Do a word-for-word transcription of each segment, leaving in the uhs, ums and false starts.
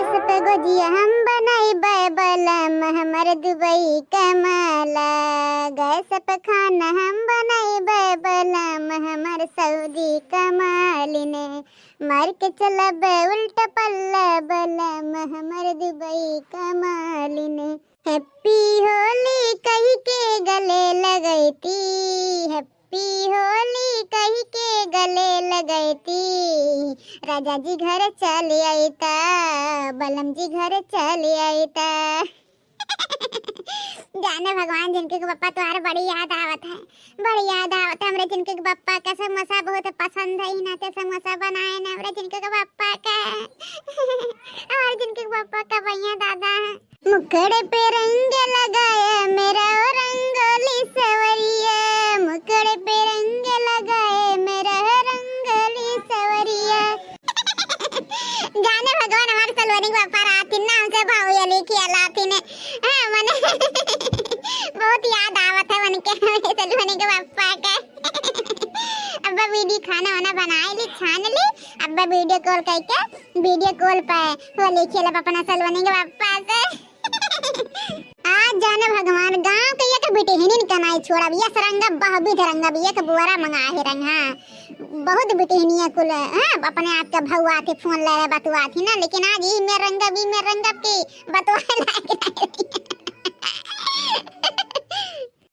गैस पे गोजिया हम बनइबे बलम हमर दुबई कमाला, गैस पे खाना हम बनइबे बलम हमर सऊदी कमालिने, मार के चलबे उल्टा पल्ला बलम हमर दुबई कमालिने। Happy होली कहि के गले लगैती, Happy होली कहि के गले लगैती, राजा जी घर चल अइता, बलम जी घर चल अइता। जाने भगवान, झिनके के पप्पा तोहार बड़ी याद आवत है, बड़ी याद आवत है। हमरे झिनके के पप्पा का समोसा बहुत पसंद है, इही नाते समोसा बनाए ना हमरे झिनके के पप्पा का। हमारे झिनके के पप्पा का भैया दादा है। मुखड़े पे रंग लगाया मेरा ओ रंगोली सवरिया, मुखड़े पे रंग लगाया मेरा ओ रंगोली सवरिया। जाने भगवान, हमारे सलोनी के पप्पा रहथिन ना, हमसे बाहुबली खेलाथिन। हाँ, मने बहुत याद आवत है उनके, सलोनी के पप्पा के। अब्बा वीडियो खाना वाना बनाए ली, छान ली, अब्बा वीडियो कॉल करके, वीडियो कॉल पे होली खेलब अपना सलोनी के पप्पा से। आज जाने भगवान, गाँव के एक बिटिहनिन का नाई छोड़ब, यस रंगब, बहुविध रंगब, एक बुअरा मंगाए रंग, हाँ। बहुत बिटिहनिया कुल, हाँ, अपने आप के भौआथी, फोन ले ले बतुआथी ना, लेकिन आज ई मेर रंगब, ई मेर रंगब की बतुआए लायक नहीं।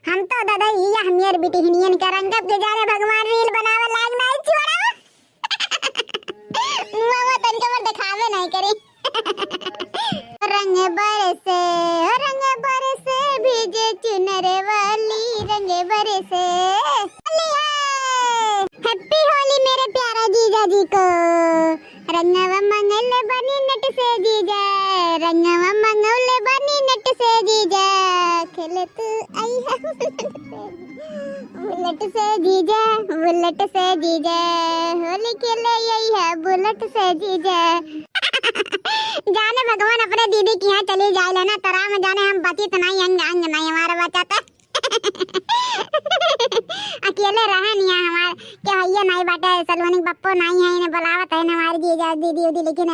हम तो दादा ई हमियर बिटिहनियन के रंगब के जाने भगवान रील बनावे लायक नहीं छोड़ब। मुआ तनिका भर देखावे नहीं करी। रंग बरसे, रंग बरसे भीजे चुनर वाली, रंग बरसे। होली है। Happy होली मेरे प्यारे जीजा जी को। रंगवा मंगल बनी नट से जीजा, रंगवा मंगल बनी नट से जीजा, खेले तू आई है। बुलेट से जीजा, बुलेट से जीजा, होली खेले आई है बुलेट से जीजा। जाने भगवान अपने दीदी के यहाँ चली जाए ना, तरा में जाने हम बचित नहीं, अंग अंग नहीं हमारा बचा था। अकेले रहे नहीं है हमार, के हइये नहीं बाटे, सलोनी के बप्पो नहीं है, इन्हें बुलावत है हमारे जीजा दीदी उदी, लेकिन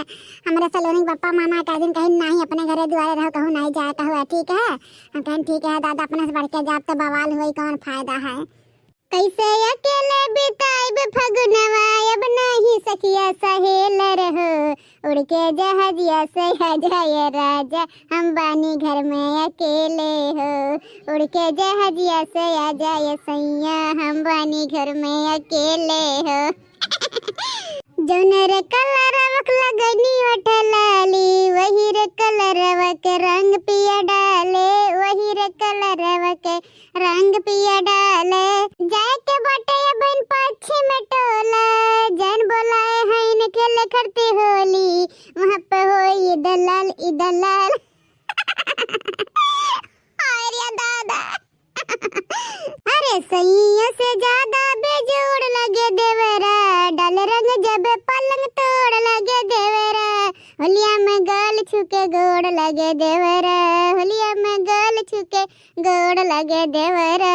हमरे सलोनी के बप्पा मना कर दिन, कहीं नहीं, अपने घरे दुआरे रहो, कहूँ नहीं जाए, कहूँ है, ठीक है। हम कहन, "ठीक है दादा, अपने से बढ़ के जाब तो बवाल होई, कौन फायदा है?" कैसे अकेले बिताइब फगुनवा, अब नाही सखिया सहेल रहो। उड़ के जहाजिया से आ जाए राजा, हम बानी घर में अकेले हो। उड़ के जहाजिया से आ जाए सैया, हम बानी घर में अकेले हो। जौन रे कलरवा के लगनी ओठ लाली, वही रे कलरवा के रंग पिया डाले, वही रे कलरवा के रंग पिया डाले। जाए के बाटे बहन पश्चिम टोला, जन बोलाए हैं खेले खरती होली, वहाँ पे होई दलाल ई दलाल। हाय रे दादा। अरे सैया से ज्यादा बेजोड़ लगे देवरा, डाल रंग जब पलंग तोड़ लगे देवरा। होलिया में गाल छुके गोड़ लगे देवरा, होलिया में गाल छुके गोड़ लगे देवरा।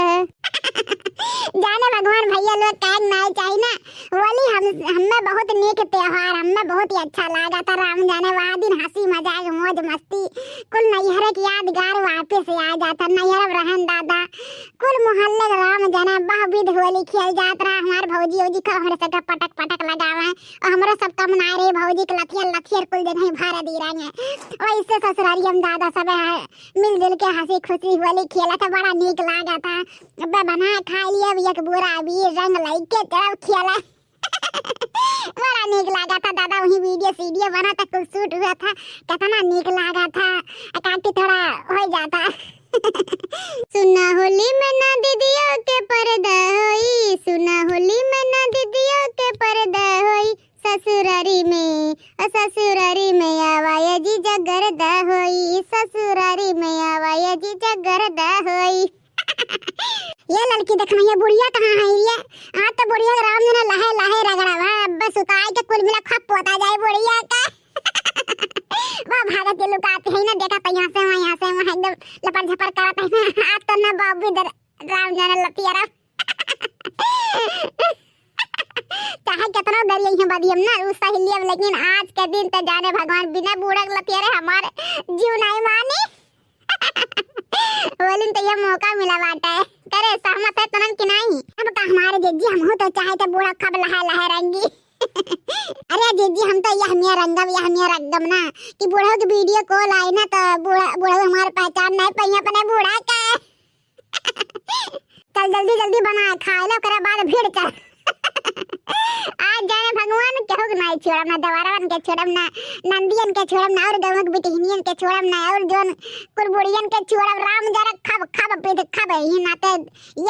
जाने भगवान भैया लोग काहे नाई चाही ना, होली हम, हमें बहुत नीक त्योहार, हमें बहुत ही अच्छा लागा था। राम जाने वह दिन हंसी मजाक मौज मस्ती कुल नैहरे के यादगार वापस आ जाता। नैहर रहन दादा, कुल मोहल्ले के राम जाने बहुविध होली खेल जात रहा। हमार भौजी औजी का हमरे सबका पटक पटक लगावे और हमरो सब कम ना रे भौजी के लथियर लथियर कुल जगह भर दी रहे। वैसे ससुरारी हम दादा सब है, मिलजुल के हंसी खुशी होली खेला था, बड़ा नीक लागा था। अब बना खा लिया अब एक बोरा अबीर रंग लइके तरफ खेला। बड़ा नीक लागा था दादा, वही वीडियो सीडियो बना था, कुल शूट हुआ था, कितना नीक लागा था। काकी थोड़ा हो जाता। सुना होली में ना दीदियों के पर्दा होई, सुना होली में ना दीदियों के पर्दा होई, ससुरारी में, ओ ससुरारी में आवाया जी जगरदा होई, ससुरारी में आवाया जी जगरदा होई। ये लड़की देख ना, ये बुढ़िया कहाँ है ये? आज तो बुढ़िया राम जी ने लहे लहे रगड़ा बा, अब सुताई के कुल मिला खप पोता जाए बुढ़िया का। वो भागत के लुकाते हैं ना, देखा तो यहाँ से वहाँ, यहाँ से वहाँ, एकदम लपड़ झपड़ करत है ना। आज तो ना बाबू इधर राम जाने लतिया राम। चाहे केतनो गरियइहें बदियम ना उ सहेलियम, लेकिन आज के दिन त जाने भगवान बिना बूढ़ा के लतिया रे हमार जीव नाहीं मानी। बोलिन त ये मौका मिला बाटे। करे सहमत है तनन कि नाहीं? अब का हमारे जिज्जी, हमहू तो चाहे त बूढ़ा खब लहाय लहाय रंगी। अरे जिज्जी, हम तो यह मिया रंगब, यह मिया रंगब ना कि बूढ़ा के video call आए ना तो बूढ़ा, बूढ़ा हमारे पहचान नाहीं पाई अपने बूढ़ा के। चल जल्दी जल्दी बनाए खाए ले, ओकरे बाद भीड़ चल। आज जाने भगवान केहू के नाहीं छोड़ब, ना देवरवन के छोड़ब, ना नंदियन के छोड़ब, ना और गौवा के बिटिहनियन के छोड़ब, ना और जौन कुल बुढ़ियन के छोड़ब। राम जरा खब खब पीत खब ही नाते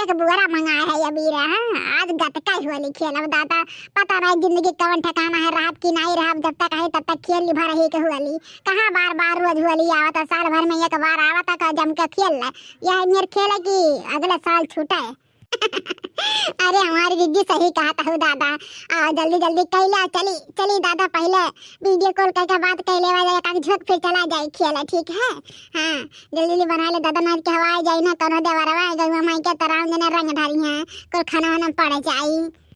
एक बुअरा मंगाए है अबीर। हाँ, आज गतका होली खेलब दादा, पता नाहीं जिंदगी कवन ठिकाना है, रहब कि नाहीं रहब, जब तक है तब तक खेल ली भर ही के होली। कहाँ बार बार रोज होली आवत है, साल भर में एक बार आवत है, का जम के खेल ले। यह मेर खेल है कि अगले साल छूटे। अरे हमारी जिज्जी सही कहत हऊ दादा, आ जल्दी जल्दी कैला चली, चली दादा, पहिले video call करके बात कर लेवा जाए, ताकि झोंक फिर चला जाए खेला, ठीक है? हाँ, जल्दी जल्दी बना ले दादा, नाहीं के हवाई जाई ना, कौनो देवरवा गौवा माई के तराम जने रंग धरी हैं, कुल खाना वाना पड़ जाई।